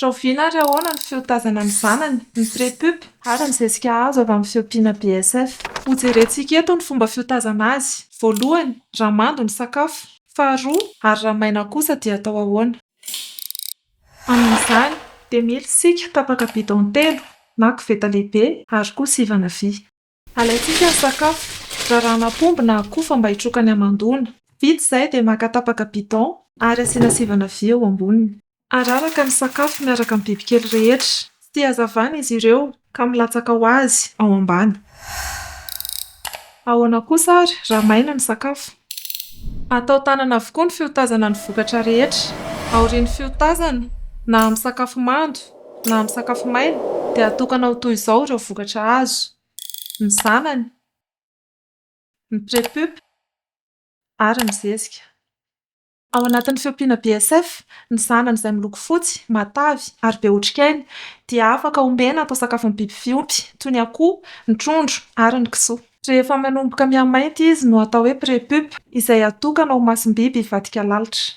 Rahoviana ary ahoana ny fiotazana ny zanany, ny prépupe ary ny zezika azo avy amin'ny fiompiana BSF? Hojerentsika eto ny fomba fiotazana azy. Voalohany, raha mando ny sakafo. Faharoa, ary raha maina kosa dia atao ahoana? Amin'izany, dia mila isika tapaka bidon telo na koveta lehibe ary koa sivana vy. Alaintsika ny sakafo, rarahana paomby na akofa mba hitroka ny hamandoana. Vita izay dia maka tapaka bidon ary asiana sivana vy eo amboniny. Araraka ny sakafo miaraka amin'ny bibikely rehetra. Tsy tia hazavana izy ireo ka milatsaka ho azy ao ambany. Ahoana kosa ary raha maina ny sakafo? Atao tanana avokoa ny fiotazana ny vokatra rehetra. Aorian'ny fiotazana, na amin'ny sakafo mando na amin'ny sakafo maina, dia atokana ho toy izao ireo vokatra azo, ny zanany, ny prépupe ary ny zezika. Ao anatin'ny fiompiana BSF, ny zanany izay miloko fotsy, matavy ary be otrikaina dia afaka omena atao sakafon'ny biby fiompy toy ny akoho, ny trondro ary ny kisoa. Rehefa manomboka mihamainty izy no atao hoe prépupe izay atokana ho masom-biby hivadika lalitra.